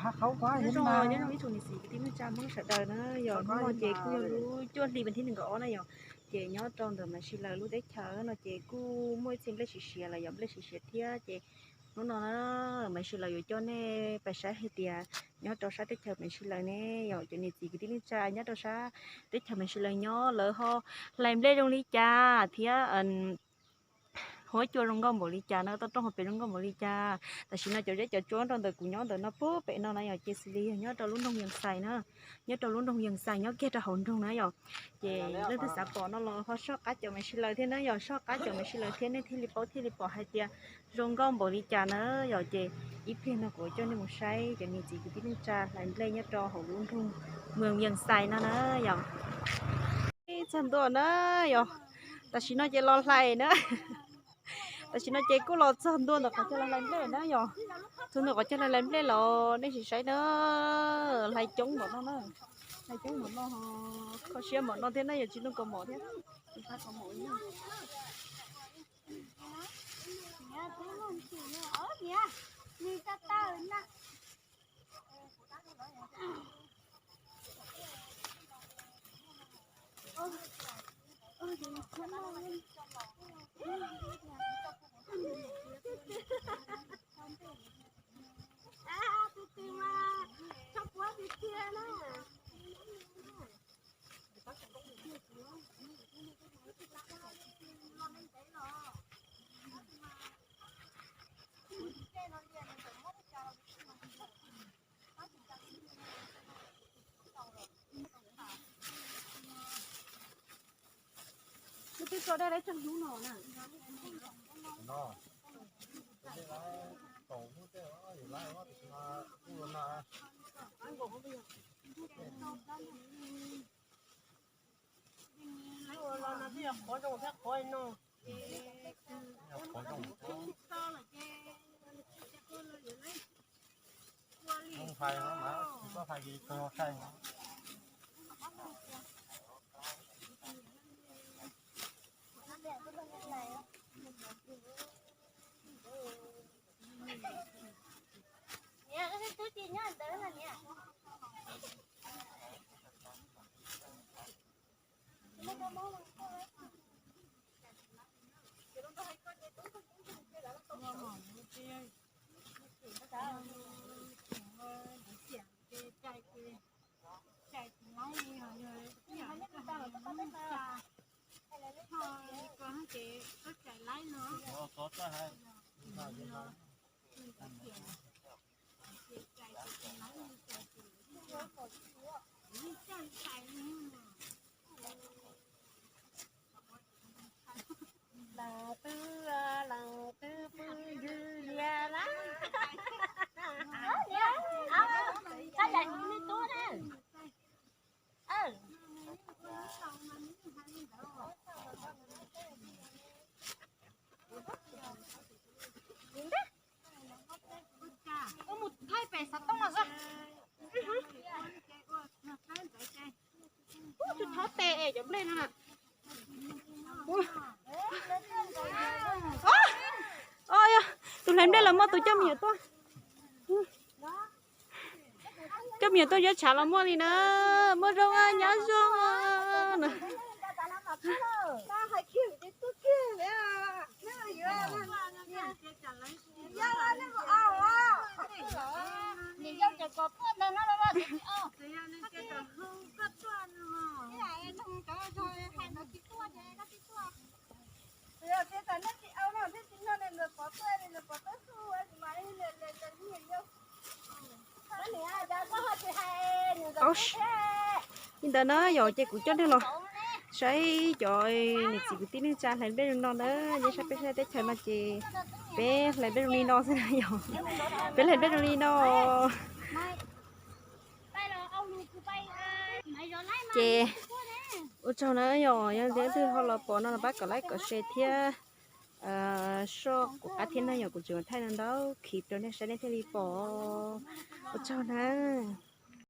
Nyob zoo, nyob zoo ib tsoom niam txiv kwv tij neej tsa Hmoob sawv daws na, yog hnub no ces kuj yog lub cuaj hli vas thib nees nkaum ob na yom. Ces nyob rau ntawm Maiv Siv Laws lub teb chaws no ces kuj muaj ib txhia nplej siav siav los yog nplej siav siav thiab ces hnub no na Maiv Siv Laws yuav coj nej pais saib hais tias nyob rau sab teb chaws Maiv Siv Laws ne yom, cov niam txiv kwv tij neej tsa nyob rau sab teb chaws Maiv Siv Laws nyob lawv ho hlais nplej zoo li cas thiab huab cua zoo nkauj npaum li cas na, toj roob hauv pes zoo nkauj npaum li cas. Tam sim no cov zeb cov tsuab rau ntawm kuv nyob ntawm no puag pem no na yom, ces xws li yog nyob rau lub nroog Yees Xais na, nyob rau lub nroog Yees Xais nyob kiag rau hauv nroog na yom. Ces leej twg xav pom no los ho soj qab cov Maiv Siv Laws thiab na yom, soj qab cov Maiv Siv Laws thiab nej thiaj li paub thiaj li pom hais tias zoo nkauj npaum li cas na yom. Ces ib pliag no kuv coj nej mus saib cov niam txiv kwv tij neej tsa hlais nplej nyob rau hauv lub nroog Yees Xais no na yom. Txog ntua na yom, tam sim no ces los hlais na. Tam sim no ces kuj los txog ntua ntawm qhov chaw hlais nplej na yom. Txog ntua qhov chaw hlais nplej los nej sim saib na, hlais coob npaum no na, hlais coob npaum no, kho siab npaum no thiab na yom, tsis zoo kaus mom thiab. Twb tso dej lawm tsawg hnub no na. Los no twb yog qhuav zoo thiab qhuav no. Hais no mas tsis txhob hais li koj saib. Niam, koj twb tsis nyob ntawd na niam. Leej twg, leej twg pw ywg lias lawm. Tab yam nej tub na. Mus thaij pem xov tooj no xwb. Tus thov tes es cov nplej no na. Tus hlais nplej los muaj tus coj me nyuam tuaj. Coj me nyuam tuaj yuav tshav los muaj li na. Muaj zoo nyob zoo na. Li ntawd na yog ces kuv coj nej los saib cov niam txiv kwv tij neej tsa hlais nplej zoo no na, nyob sab peb sab teb chaws no ces peb hlais nplej zoo li no xwb na yog, peb hlais nplej zoo li no. Ces ua tsaug na yog, yog leej twg ho los pom no los pab kom like kom share thiab soj kuv qab thiab na yog, kuv tseem thaij no ntau clip rau nej saib nej thiaj li pom. Ua tsaug na.